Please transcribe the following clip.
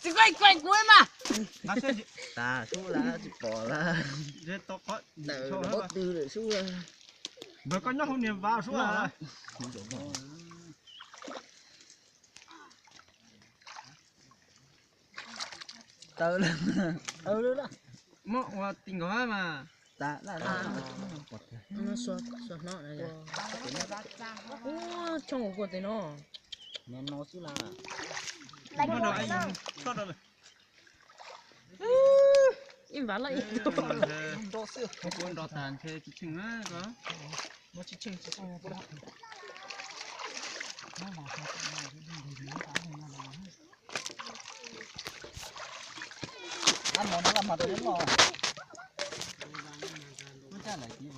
Txiv kuj kuj mas. Tas sub lawm tsis pom lawm. Ntawm pob tw lawm sub lawm. Npawg koj nyob hauv niag vaj sub lawm. Taw lawm. Muab ua ti nkaus mas. Tshooj kuv kuj tes no. Ib npav loj ib. Kuv nrov tas ntshe tsis tsheej na ko. Ab, mov no laj mag rau neb noj. Muab caj lawm tiv